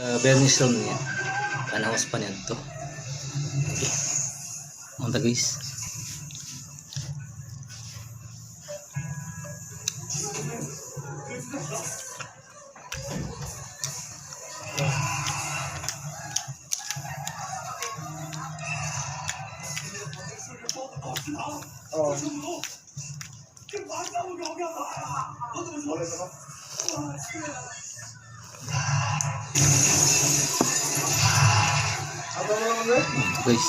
Bernis ron niya. Panahos pa niya to. Okay. Unta, guys. Oh. Guys.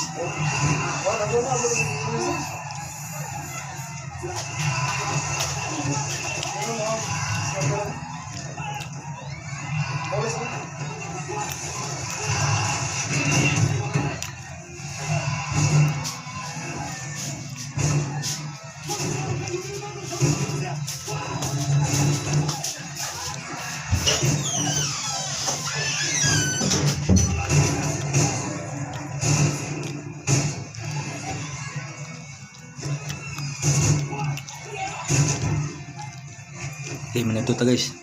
Okay, manito ta, guys.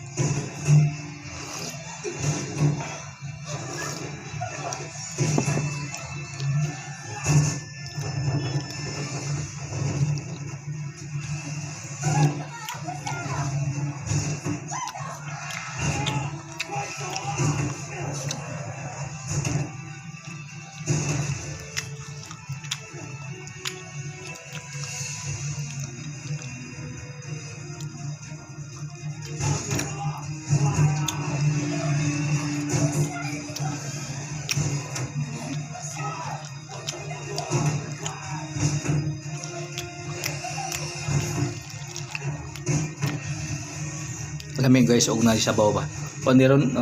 Lami, guys, og na sabaw ba. Pandiron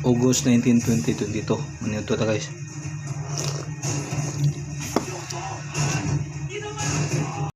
August 19, 2022. Manito ta, guys.